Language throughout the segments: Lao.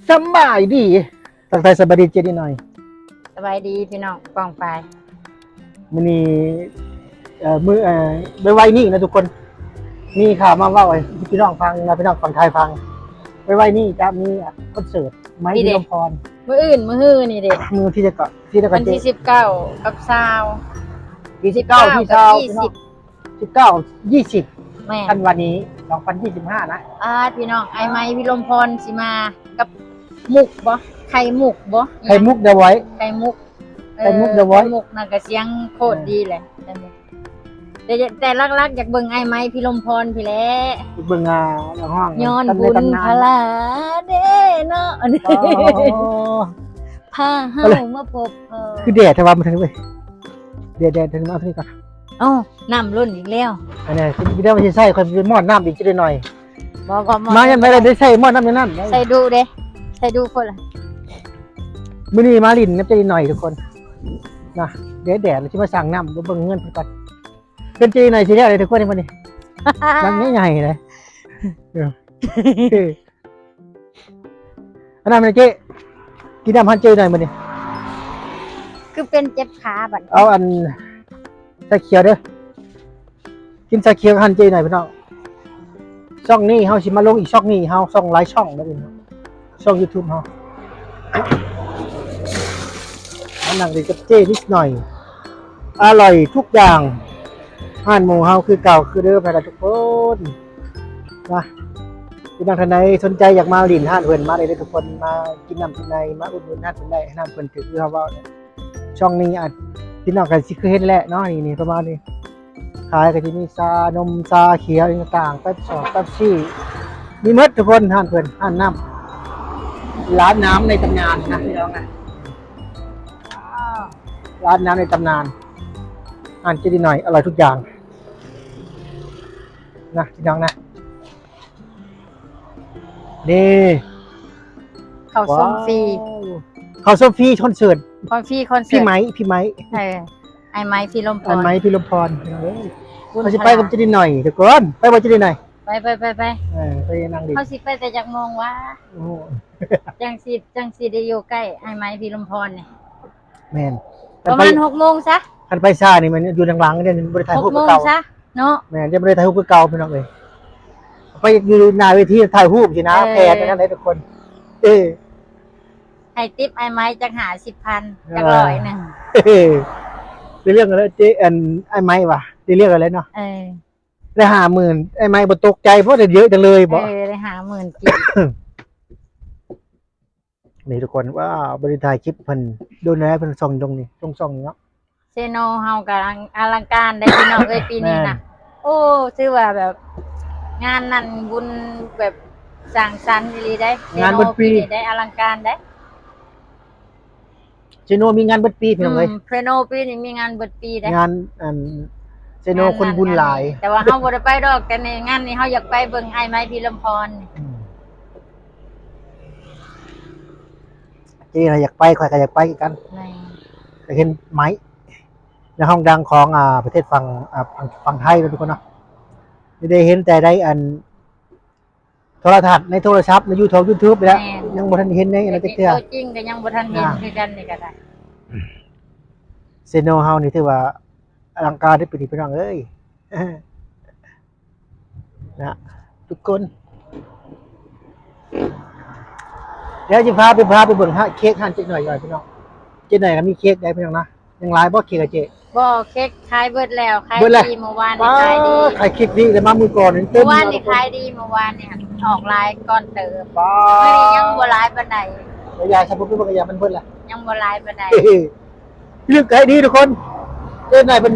ສະບາຍດີ ທັກທາຍສະບາຍດີເຈດີໜ້ອຍ. ສະບາຍດີພີ່ນ້ອງປ້ອງປາຍ. ມື້ນີ້ ເອີ ມື້ ເອີ ໄວໆນີ້ນະທຸກຄົນ ມີຂ່າວມາເວົ້າໃຫ້ພີ່ນ້ອງຟັງນະ ພີ່ນ້ອງຝັ່ງໄທຟັງ. ໄວໆນີ້ຈະມີຄອນເສີດໄມ້ ພີ່ເດ ພິລົມພອນ ມື້ອື່ນ ມື້ຮືນີ້ເດ ມື້ທີຈັກເກາະ ທີໃດເກາະ ວັນທີ ເຈ ສິບເກົ້າກັບຊາວ ທີສິບເກົ້າ ທີຊາວ ສິບເກົ້າກັບ ພີ່ນ້ອງ ສິບເກົ້າ ຍີ່ສິບ ແມ່ນ ທັນວານີ້ ສອງພັນຊາວຫ້ານະ. ອ່າ ພີ່ນ້ອງ ອ້າຍໄມ້ພິລົມພອນຊິມາກັບມຸກບໍ່ ໄຂ່ມຸກບໍ່ ໄຂ່ມຸກເດວອຍ ໄຂ່ມຸກ ເອີ ໄຂ່ມຸກເດວອຍ ໄຂ່ມຸກນະກະສຽງໂຄດດີແຫຼະ ເອີ ໄຂ່ມຸກ. ແຕ່ ແຕ່ຫຼັກໆຢາກເບິ່ງອ້າຍໄມ້ພິລົມພອນພີ້ແຫຼະ ເບິ່ງ ອ່າ ຮ້ອງ ຍ້ອນບຸນພະລາເດເນາະ ອໍ ພາເຮົາມາພົບພໍ້ ຄືແດດແທ້ວ່າ ມາເຖິງເວີຍ ແດດ ແດດ ເຖິງມາເຖິງນີ້ກ່ອນ. ເອົ້າ ນ້ຳລົ້ນອີກແລ້ວ ອັນນີ້ ຊິໄດ້ວ່າຊິໃສ່ ຂ້ອຍຊິໄປໝອດນ້ຳອີກຈັກໜ້ອຍ. ບໍ່ ບໍ່ ໝອດ ມາຍາມໃດໄດ້ໃສ່ໝອດນ້ຳຢູ່ນັ້ນ ໃສ່ດຸເດ້ ໃສ່ດຸໂພດລະ. ມື້ນີ້ມາຫຼິ້ນນຳເຈດີໜ້ອຍທຸກຄົນນະ ແດດໆ ຊິມາສັ່ງນ້ຳ ເບິ່ງເຮືອນເພິ່ນກ່ອນ. ເຮືອນເຈດີໜ້ອຍຊິແລ້ວເດ້ທຸກຄົນ ມື້ນີ້ ຫຼັງໃຫຍ່ໆເດ້ ເອີ. ອັນນັ້ນແມ່ນເຈ້ ກິນນ້ຳຫັ້ນເຈ້ໜ້ອຍມື້ນີ້ ຄືເປັນເຈັບຂາບັດ. ເອົາອັນຊາຂຽວເດີ ກິນຊາຂຽວຫັ້ນເຈ້ໜ້ອຍພີ່ນ້ອງ. ຊ່ອງນີ້ເຮົາຊິມາລົງອີກ ຊ່ອງນີ້ເຮົາ ຊ່ອງຫຼາຍຊ່ອງເດີພີ່ນ້ອງ ຊ່ອງຢູທູບເຮົາ. ມານັ່ງຫຼິ້ນກັບເຈ້ນິດໜ້ອຍ ອະຮ່ອຍທຸກຢ່າງ ຮ້ານໝູເຮົາຄືເກົ່າຄືເດີມຫັ້ນລະທຸກຄົນ. ນະ ພີ່ນ້ອງທ່ານໃດສົນໃຈຢາກມາຫຼິ້ນຮ້ານເພິ່ນ ມາໄດ້ເດີທຸກຄົນ ມາກິນນ້ຳກິນໃນ ມາອຸດໜູນຮ້ານເພິ່ນໄດ້ ຮ້ານເພິ່ນຖືກຄືເຮົາເວົ້າ. ຊ່ອງນີ້ອາດ ພີ່ນ້ອງກໍຊິເຄີຍເຫັນແຫຼະເນາະ ນີ້ ນີ້ປະມານນີ້ ຂາຍກໍຈະມີຊານົມ ຊາຂຽວຕ່າງໆ ເປັບຊອງ ເປັບຊີ ມີໝົດທຸກຄົນ. ຮ້ານເພິ່ນ ຮ້ານນ້ຳ ຮ້ານນ້ຳໃນຕຳນານນະພີ່ນ້ອງນະ ຮ້ານນ້ຳໃນຕຳນານ ຮ້ານເຈດີໜ້ອຍ ອະຮ່ອຍທຸກຢ່າງນະພີ່ນ້ອງນະ. ນີ້ ເຂົ້າຊົມຟຣີ ວ້າວ ເຂົ້າຊົມຟຣີຄອນເສີດ ຄອນຟຣີຄອນເສີດ ພີ່ໄມ້ ພີ່ໄມ້ ເອີ ອ້າຍໄມ້ພິລົມພອນ ອ້າຍໄມ້ພິລົມພອນ ພີ່ນ້ອງເອີຍ. ເຮົາຊິໄປກັບເຈດີໜ້ອຍທຸກຄົນ ໄປບໍ່ເຈດີໜ້ອຍ? ໄປ ໄປ ໄປ ໄປ ເອີ ໄປນັ່ງຫຼິ້ນ. ເຮົາຊິໄປແຕ່ຈັກໂມງວະ? ໂອ້ ຈັ່ງຊິ ຈັ່ງຊິໄດ້ຢູ່ໃກ້ອ້າຍໄມ້ພິລົມພອນນີ້. ແມ່ນ ປະມານຫົກໂມງຊະ ຄັນໄປຊ້ານີ້ມັນຢູ່ທາງຫຼັງ ມັນບໍ່ໄດ້ຖ່າຍຮູບຄືເກົ່າ ຫົກໂມງຊະເນາະ. ແມ່ນ ຍັງບໍ່ໄດ້ຖ່າຍຮູບຄືເກົ່າພີ່ນ້ອງເອີຍ. ໄປຢູ່ໜ້າເວທີຖ່າຍຮູບຊິນະ ເອີ ແພນນັ້ນເດ້ທຸກຄົນ ເອີ. ໃຫ້ຕິບອ້າຍໄມ້ຈັກຫ້າສິບພັນ ເອີ ຈັກຮ້ອຍໜຶ່ງ ເອີ ໄດ້ເລື່ອງແລ້ວເຈ້ ອັນ ອ້າຍໄມ້ວ່າ ໄດ້ເລື່ອງແລ້ວເນາະ ເອີ. ໄດ້ຫ້າໝື່ນ ອ້າຍໄມ້ບໍ່ຕົກໃຈ ເພາະໄດ້ເຍອະຈັງເລີຍບໍ? ເອີ ໄດ້ຫ້າໝື່ນກີບ. ນີ້ທຸກຄົນ ວ້າວ ບໍ່ໄດ້ຖ່າຍຄລິບເພິ່ນດົນແລ້ວ ເພິ່ນຊ່ອງລົງນີ້ ລົງຊ່ອງນີ້ເນາະ. ເຊໂນເຮົາກຳລັງອະລັງການເດ້ພີ່ນ້ອງເອີຍ ປີນີ້ນະ ແມ່ນ ໂອ້ ຖືວ່າແບບ ງານນັ້ນບຸນແບບສ້າງສັນອີ່ຫຼີເດ້ ງານເບິດປີ ເຊໂນປີນີ້ໄດ້ອະລັງການເດ້. ເຊໂນມີງານເບິດປີພີ່ນ້ອງເອີຍ ອືມ ເຊໂນປີນີ້ມີງານເບິດປີເດ້ ງານ ອັນ ເຊໂນຄົນບຸນຫຼາຍ ແຕ່ວ່າເຮົາບໍ່ໄດ້ໄປດອກ ແຕ່ໃນງານນີ້ເຮົາຢາກໄປເບິ່ງອ້າຍໄມ້ພິລົມພອນ ອືມ ເຈ້ນະຢາກໄປ ຂ້ອຍກໍຢາກໄປຄືກັນ ແມ່ນ ຢາກເຫັນໄມ້ ນັກຮ້ອງດັງຂອງ ອ່າ ປະເທດຝັ່ງ ອ່າ ຝັ່ງ ຝັ່ງໄທເນາະທຸກຄົນເນາະ ໄດ້ເຫັນແຕ່ໃນ ອັນ ໂທລະທັດ ໃນໂທລະສັບ ໃນຢູທູບ ຢູທູບນີ້ແຫຼະ ແມ່ນ ຍັງບໍ່ທັນເຫັນໃນອັນນັ້ນຈັກເທື່ອ ແຕ່ເຫັນຕົວຈິງກໍຍັງບໍ່ທັນເຫັນ ອ່າ ຄືກັນນີ້ກໍໄດ້. ເຊໂນເຮົານີ້ຖືວ່າອະລັງການເດ້ປີນີ້ພີ່ນ້ອງເອີຍ ນະ ທຸກຄົນ. ດຽວຊິພາໄປ ພາໄປເບິ່ງຮ້ານເຄັກຮ້ານເຈັກໜ້ອຍກ່ອນພີ່ນ້ອງ ເຈັກໜ້ອຍກໍມີເຄັກໄດ້ພີ່ນ້ອງນະ. ຍັງຫຼາຍບໍ່ເຄັກອະເຈ້? ບໍ່ ເຄັກຂາຍເບິດແລ້ວ ຂາຍດີ ມື້ວານນີ້ຂາຍດີ ຂາຍເຄັກດີ ແຕ່ມາມື້ກ່ອນເຕັມ ມື້ວານນີ້ຂາຍດີ ມື້ວານນີ້ອອກຫຼາຍກ່ອນເຕີບ ມື້ນີ້ຍັງບໍ່ຫຼາຍປານໃດ ກະຢາຊະ ບໍ່ເປັນຫຍັງ ກະຢາມັນເບິດລະ ຍັງບໍ່ຫຼາຍປານໃດ. ເລື່ອງຂາຍດີທຸກຄົນ ເຮັດໃຫ້ເພິ່ນ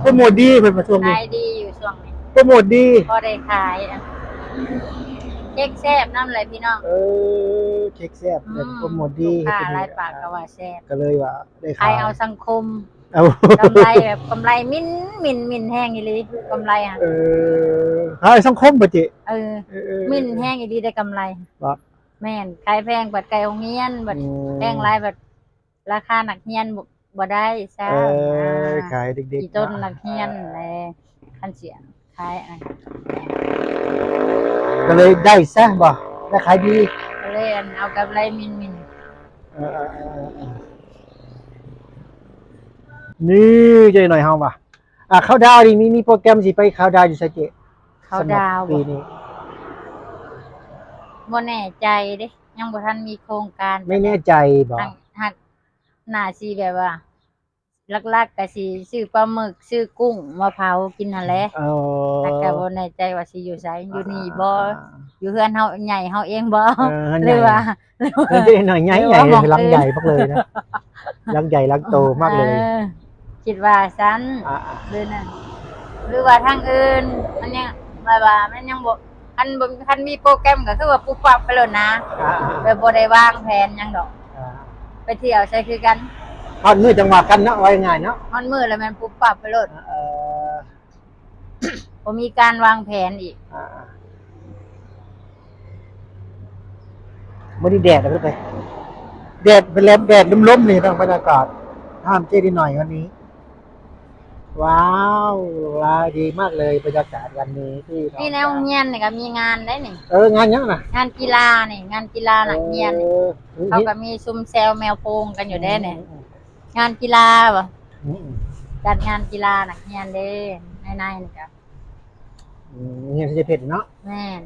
ໂປຣໂມດດີ ເພິ່ນວ່າຊ່ວງນີ້ຂາຍດີຢູ່ຊ່ວງນີ້ ໂປຣໂມດດີ ພໍໄດ້ຂາຍ ເຄັກແຊບນຳແຫຼະພີ່ນ້ອງ ເອີ ເຄັກແຊບ ອືມ ໂປຣໂມດດີ ລູກຄ້າຫຼາຍປາກກໍວ່າແຊບ ກໍເລີຍວ່າໄດ້ຂາຍ ຂາຍເອົາສັງຄົມ ເອົາ ກຳໄລແບບກຳໄລໝິ່ນ ໝິ່ນ ໝິ່ນແຮງອີ່ຫຼີ ກຳໄລຫັ້ນ ເອີ ຂາຍສັງຄົມບໍ່ເຈ້? ເອີ ເອີ ເອີ ໝິ່ນແຮງອີ່ຫຼີໄດ້ກຳໄລ ບໍ່? ແມ່ນ ຂາຍແພງບັດໄກໂຮງຮຽນ ບັດ ອືມ ແພງຫຼາຍບັດລາຄານັກຮຽນບໍ່ ບໍ່ໄດ້ຊ້ຳ ເອີ ນະ ຂາຍເດັກໆ ອີ່ຕົນ ເນາະ ນັກຮຽນແຫຼະ ຄັນຊິຂາຍອັນ ກໍເລີຍໄດ້ຊະບໍ່ ໄດ້ຂາຍດີ ເອີ ເລີຍອັນເອົາກຳໄລມິນໆ ເອີໆໆໆ ນີ້ເຈົ້າໜ້ອຍເຮົາວ່າ ອ່າ ເຂົ້າດາວນີ້ ມີ ມີໂປຣແກຣມຊິໄປເຂົ້າດາວຢູ່ໃສເຈ້? ເຂົ້າດາວ ສຳລັບປີນີ້ ບໍ່ແນ່ໃຈເດ້ ຍັງບໍ່ທັນມີໂຄງການ ໄມ່ແນ່ໃຈບໍ່? ຫາກ ຫາກໜ້າຊິແບບວ່າ ຫຼັກໆກໍຊິຊື້ປາໝຶກ ຊື້ກຸ້ງມາເຜົາກິນຫັ້ນແຫຼະ. ເອີ ແຕ່ກໍບໍ່ແນ່ໃຈວ່າຊິຢູ່ໃສ ຢູ່ນີ້ບໍ່ ອ່າໆໆ ຢູ່ເຮືອນເຮົາໃຫຍ່ເຮົາເອງບໍ່ ເອີ ເຮືອນໃຫຍ່ ຫຼືວ່າ ເຮືອນເຈົ້າໜ້ອຍໃຫຍ່ ຫຼືວ່າຫ້ອງ ໃຫຍ່ ຫຼັງໃຫຍ່ບັກເລີຍນະ ຫຼັງໃຫຍ່ຫຼັງໂຕມາກເລີຍ ເອີ ຄິດວ່າຊັ້ນ ອ່າໆ ຫຼືນັ້ນ ຫຼືວ່າທາງອື່ນ ມັນຍັງ ແບບວ່າມັນຍັງບໍ່ ຄັນບໍ່ ຄັນມີໂປຣແກຣມກໍຄືວ່າປຸບປັບໄປໂລດນະ ອ່າໆ ແບບບໍ່ໄດ້ວາງແຜນຫຍັງດອກ ອ່າ ໄປທ່ຽວໃສຄືກັນ ຮອດມື້ຈັ່ງວ່າກັນເນາະ ວ່າງ່າຍໆເນາະ ຮອດມື້ແລ້ວແມ່ນປຸບປັບໄປໂລດ ເອີ ບໍ່ມີການວາງແຜນອີກ ອ່າ ມື້ນີ້ແດດ ແດດ ແດດລົມໆ ນີ້ເນາະ ບັນຍາກາດ ຫ້າມເຈ້ນິດໜ້ອຍວັນນີ້ ວ້າວ ຫຼາຍ ດີມາກເລີຍ ບັນຍາກາດວັນນີ້ທີ່ ນີ້ໃນໂຮງຮຽນນີ້ກໍມີງານໄດ໋ນີ້ ເອີ ງານຫຍັງນະ? ງານກິລານີ້ ງານກິລານັກຮຽນນີ້ ເອີ ເຂົາກໍມີຊຸມແຊວແມວໂພງກັນຢູ່ເດ້ນີ້ ອືມ ງານກິລາບໍ່? ອືມ ຈັດງານກິລານັກຮຽນເດ້ ໃນໆນີ້ກໍ ອືມ ໂຮງຮຽນໄຊເຈັດເນາະ ແມ່ນ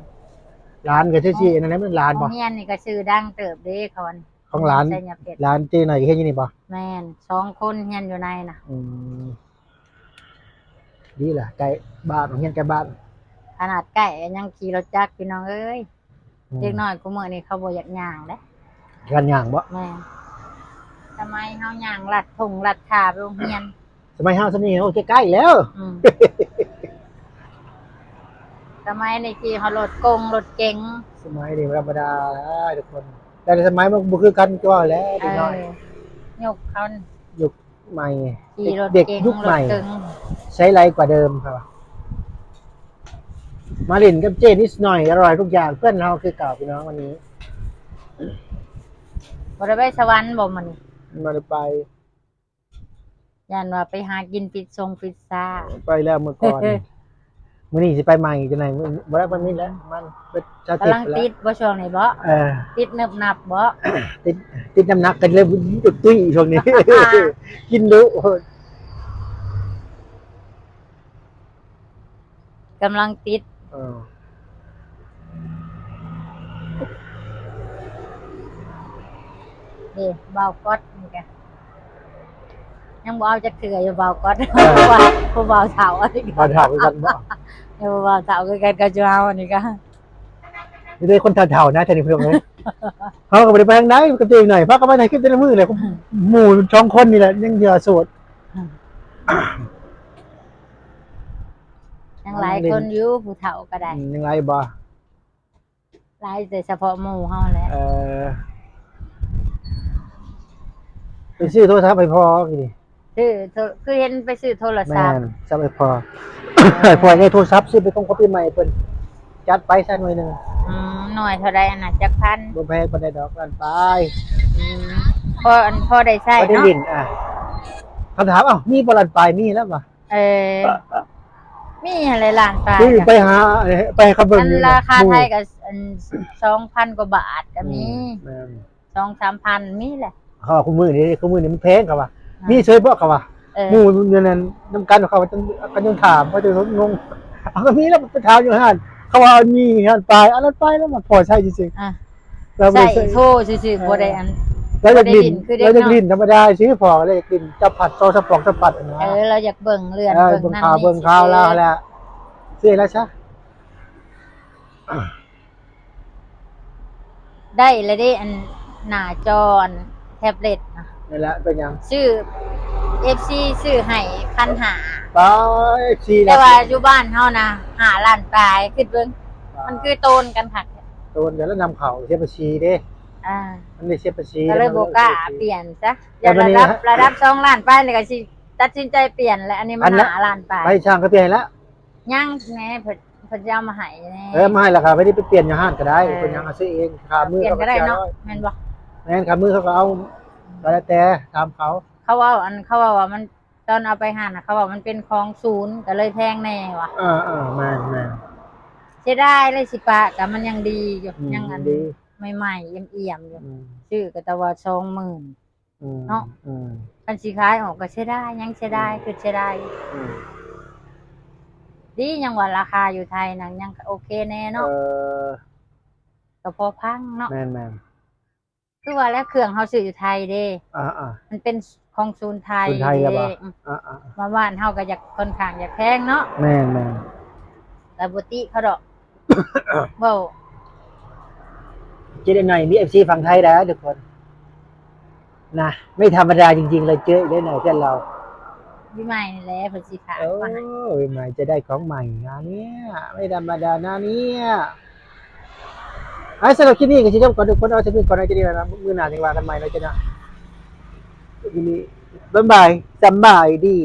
ຫຼານກໍຄືຊິ ອັນນັ້ນແຫຼະ ມັນຫຼານບໍ່? ໂຮງຮຽນນີ້ກໍຊື່ດັງເຕີບເດ້ ເຂົາ ຂອງຫຼານ ໄຊເຈັດ ຫຼານເຈ້ໜ້ອຍກໍຮຽນຢູ່ນີ້ບໍ່? ແມ່ນ ສອງຄົນຮຽນຢູ່ໃນນະ ອືມ ດີລະ ໃກ້ບ້ານ ໂຮງຮຽນໃກ້ບ້ານ ຂະໜາດໃກ້ຍັງຂີ່ລົດຈັກ ພີ່ນ້ອງເອີຍ ອືມ ເດັກນ້ອຍຄູ່ມື້ນີ້ເຂົາບໍ່ຢາກຍ່າງເດ້ ຢ້ານຍ່າງບໍ່? ແມ່ນ ສະໄໝເຮົາຍ່າງລັດທົ່ງລັດທ່າໄປໂຮງຮຽນ ສະໄໝເຮົາສ່ຳນີ້ ໂອ້ ໃກ້ໆແລ້ວ ອືມ ສະໄໝນີ້ຂີ່ຮອດລົດກົງລົດເກັງ ສະໄໝນີ້ບໍ່ທຳມະດາແລ້ວທຸກຄົນ ແຕ່ລະສະໄໝມັນບໍ່ຄືກັນ ຄືວ່າແຫຼະ ເອີ ເດັກນ້ອຍ ຍຸກເຂົາ ຍຸກໃໝ່ ຂີ່ລົດເກັງ ເດັກຍຸກໃໝ່ ລົດເກັງ ໃຊ້ໄຫຼກວ່າເດີມ ເຂົາວ່າ ມາຫຼິ້ນກັບເຈ້ນິດໜ້ອຍ ອະຮ່ອຍທຸກຢ່າງ ເພື່ອນເຮົາຄືເກົ່າ ພີ່ນ້ອງ ວັນນີ້ ບໍ່ໄດ້ໄປສະຫວັນບໍ່ມື້ນີ້? ບໍ່ໄດ້ໄປ ຢ້ານວ່າໄປຫາກິນພິດຊົງພິດຊາ ໄປແລ້ວມື້ກ່ອນ ມື້ນີ້ຊິໄປໃໝ່ຈັ່ງໃດ ມື້ ບໍ່ໄດ້ໄປມິດແລ້ວ ປະມານເບິດຊາວເຈັດ ກຳລັງຕິດບໍ່ຊ່ວງນີ້ບໍ່? ເອີ ຕິດເນີບໜັບບໍ່? ຕິດ ຕິດນ້ຳໜັກກໍເລີຍຕຸ້ຍຊ່ວງນີ້ ກິນດຸໂພດ. ກຳລັງຕິດ ເອີ ເດ້ ບ່າວກັອດນີ້ກະ ຍັງບໍ່ເອົາຈັກເທື່ອຢູ່ບ່າວກັອດ ເອີ ຜູ້ບ່າວເຖົ້າອັນນີ້ກະ ບ່າວເຖົ້າຄືກັນບໍ່? ເອີ ບ່າວເຖົ້າຄືກັນກັບຈຸເຮົາອັນນີ້ກະ ມີແຕ່ຄົນເຖົ້າໆນະ ແຖວນີ້ພີ່ນ້ອງເອີຍ ເຮົາກໍບໍ່ໄດ້ໄປທາງໃດ ກັບເຈົ້ໜ້ອຍ ພາກັນມາຖ່າຍຄລິບແຕ່ລະມື້ແຫຼະ ໝູ່ສອງຄົນນີ້ແຫຼະ ຍັງເຫຼືອໂສດ ຍັງຫຼາຍຄົນຢູ່ ຜູ້ເຖົ້າກໍໄດ້ ອືມ ຍັງຫຼາຍຢູ່ບໍ່? ຫຼາຍແຕ່ສະເພາະໝູ່ເຮົາແຫຼະ ເອີ ໄປຊື້ໂທລະສັບໃຫ້ພໍ່ກີ້ນີ້ ຊື້ໂທ ຄືເຫັນໄປຊື້ໂທລະສັບ ແມ່ນ ສັບໃຫ້ພໍ່ ໃຫ້ພໍ່ໄດ້ໂທລະສັບ ຊື້ເປັນຂອງຂວັນປີໃໝ່ເພິ່ນ ຈັດໄປຊະໜ່ວຍໜຶ່ງ ອືມ ໜ່ວຍເທົ່າໃດອັນນະ ຈັກພັນ? ບໍ່ແພງປານໃດດອກ ລ້ານປາຍ ອືມ ພໍ ພໍໄດ້ໃຊ້ ພໍໄດ້ຫຼິ້ນ ເນາະ ອ່າ ຄຳຖາມ ເອົ້າ ມີບໍ່ລ້ານປາຍ? ມີແລ້ວວ່າ ເອີ ມີຫັ້ນແຫຼະ ລ້ານປາຍ ຄືໄປຫາ ໄປໃຫ້ເຂົາເບິ່ງຢູ່ ລາຄາໄທກໍ ອັນ ສອງພັນກວ່າບາດກໍມີ ອືມ ແມ່ນ ສອງສາມພັນ ມີແຫຼະ ເຂົາວ່າຄູ່ມື້ນີ້ ຄູ່ມື້ນີ້ມັນແພງ ເຂົາວ່າ ອ່າ ມີເສີຍບໍ່ ເຂົາວ່າ ເອີ ໝູ່ຢູ່ນັ້ນນຳກັນ ເຂົາວ່າ ເຂົາຍັງຖາມ ເຂົາຈະງົງ ເອົາ ກໍມີແລ້ວ ໄປຖາມຢູ່ຮ້ານ ເຂົາວ່າມີຮ້ານປາຍ ເອົາຮ້ານປາຍແລ້ວມາພໍໃຊ້ຊື່ໆ ອ່າ ລາວບໍ່ໄດ້ໃຊ້ ໃຊ້ໂທຊື່ໆ ເອີ ບໍ່ໄດ້ອັນ ລາວຢາກຫຼິ້ນ ບໍ່ໄດ້ຫຼິ້ນຄືເດັກ ລາວຢາກຫຼິ້ນທຳມະດາຊື່ ພໍລາວຢາກຫຼິ້ນຈັບພັດ ຊອກຈັບປອກຈັບພັດນະ ເອີ ລາວຢາກເບິ່ງເລື່ອນ ເອີ ເບິ່ງຂ່າວເບິ່ງຂ່າວລາວຫັ້ນແຫຼະ ຊື່ລາວຊະ ໄດ້ລະເດ້ ອັນໜ້າຈໍອັນແທັບເລັດນະ ນັ້ນແຫຼະ ເປັນຫຍັງ? ຊື້ ເອັຟຊີ ຊື້ໃຫ້ພັນຫ້າ ປ້າ ເອັຟຊີ ແລ້ວ ແຕ່ວ່າຢູ່ບ້ານເຮົານະ ຫ້າລ້ານປາຍ ຄິດເບິ່ງ ປ້າ ມັນຄືໂຕນກັນຄັກ ໂຕນກັນແລ້ວນຳເຂົ້າ ເສຍພາສີເດ້ ອ່າ ມັນໄດ້ເສຍພາສີ ກໍເລີຍບໍ່ກ້າປ່ຽນຊະ ແຕ່ບັດນີ້ ລະດັບ ລະດັບສອງລ້ານປາຍນີ້ກໍຊິຕັດສິນໃຈປ່ຽນແຫຼະ ອັນນີ້ມັນຫ້າລ້ານປາຍ ໄປຊ່າງກໍປ່ຽນແລ້ວ ຍັງແດ່ ເພິ່ນ ເພິ່ນຈະເອົາມາໃຫ້ແດ່ ເອີ ມາໃຫ້ລະກະໄປ ໄປປ່ຽນຢູ່ຮ້ານກໍໄດ້ ເອີ ເພິ່ນຍັງເອົາຊື້ເອງ ຄ່າມືເຂົາກໍຈ່າຍ ປ່ຽນກໍໄດ້ເນາະ ແມ່ນບໍ່? ແມ່ນ ຄ່າມືເຂົາກໍເອົາ ກໍແລ້ວແຕ່ ຖາມເຂົາ ເຂົາເວົ້າ ອັນ ເຂົາເວົ້າວ່າມັນ ຕອນເອົາໄປຮ້ານນະ ເຂົາວ່າມັນເປັນຂອງສູນ ກໍເລີຍແພງແດ່ວ່າ ເອີໆ ແມ່ນໆ ເສຍດາຍເລີຍ ຊິປະ ກໍມັນຍັງດີຢູ່ ອືມ ຍັງອັນ ຍັງດີ ໃໝ່ໆ ອ່ຽມໆຢູ່ ອືມ ຊື້ກໍແຕ່ວ່າສອງໝື່ນ ອືມ ເນາະ ອືມ ຄັນຊິຂາຍອອກກໍເສຍດາຍ ຍັງເສຍດາຍ ອືມ ຄິດເສຍດາຍ ອືມ ດີຫຍັງວ່າລາຄາຢູ່ໄທນັ້ນຍັງໂອເຄແດ່ເນາະ ເອີ ກໍພໍຟັງເນາະ ແມ່ນໆ ຄືວ່າແລ້ວເຄື່ອງເຮົາຊື້ຢູ່ໄທເດ້ ອ່າໆ ມັນເປັນຂອງສູນໄທ ສູນໄທແລ້ວບໍ່ ເດ້ ອືມ ອ່າໆ ມາບ້ານເຮົາກໍຢາກ ຄ່ອນຂ້າງຢາກແພງເນາະ ແມ່ນໆ ແຕ່ບໍ່ຕິເຂົາດອກ ເວົ້າ ເຈໄດ້ໜ້ອຍມີເອັຟຊີຝັ່ງໄທແລ້ວທຸກຄົນ ນະ ໄມ່ທຳມະດາຈິງໆ ເລີຍເຈີອີກໄດ້ໜ້ອຍເພື່ອນລາວ ປີໃໝ່ນີ້ແຫຼະເພິ່ນຊິພາ ໂອ້ ມາໃຫ້ ປີໃໝ່ຈະໄດ້ຂອງໃໝ່ນະເນຍ ໄມ່ທຳມະດານະເນຍ ອ່າ ສຳລັບຄລິບນີ້ກໍຊິຈົບກ່ອນທຸກຄົນ ເອົາສ່ຳນີ້ກ່ອນນະ ຈະໄດ້ນະ ມື້ໜ້າຈັ່ງວ່າກັນໃໝ່ເນາະ ເຈົ້າເນາະ ບາຍບາຍ ສະບາຍດີ.